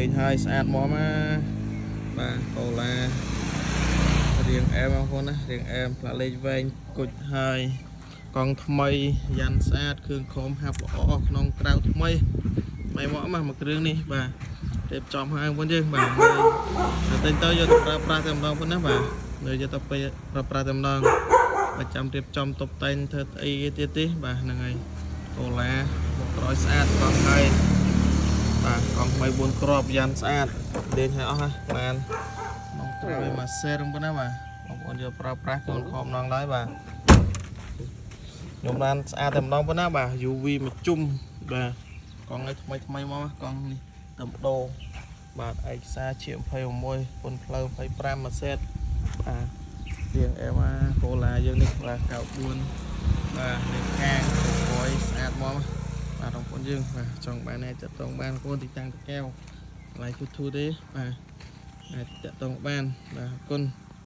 លេងហើយស្អាតមកណាបាទកូឡារៀងអែមបងប្អូនណារៀងអែមផ្លាកលេខវែងគុជហើយកង់ថ្មីយ៉ាន់ស្អាតគ្រឿងខំហាប់ល្អក្នុងក្រៅថ្មីថ្មីមកមកមួយគ្រឿងនេះបាទរៀបចំហើយបងប្អូនយើងបាទនៅទិញទៅយកទៅប្រើប្រាស់តែម្ដងប៉ុណ្ណាបាទនៅយកទៅពេលប្រើប្រាស់តែម្ដងបើចាំរៀបចំតុបតែងធ្វើអីទៀតទេបាទហ្នឹងហើយកូឡាមកក្រោយស្អាតកង់ហើយបាទកង់ថ្មី4គ្រាប់យ៉ាន់ស្អាតលេងឲ្យអស់ហើយបានក្នុងក្រោយមួយសេតប៉ុណ្ណាបាទបងប្អូនយកប្រើប្រាស់កូនខំម្ដងឡើយបាទខ្ញុំបានស្អាតតែម្ដងប៉ុណ្ណាបាទ UV មួយជុំបាទកង់នេះថ្មីថ្មីមកកង់នេះតំដូបាទឯកសារជា26ពុនផ្លូវ25មួយសេតបាទរៀងអែម៉ាកូឡាយើងនេះបាទ94បាទលេខខាង6ស្អាតមកបាទបងប្អូនយើងបាទចង់បានអាចតាក់ទងបានបងប្អូនទីតាំងតកែវកន្លែងធូធូទេបាទអាចតាក់ទងបានបាទអរគុណ។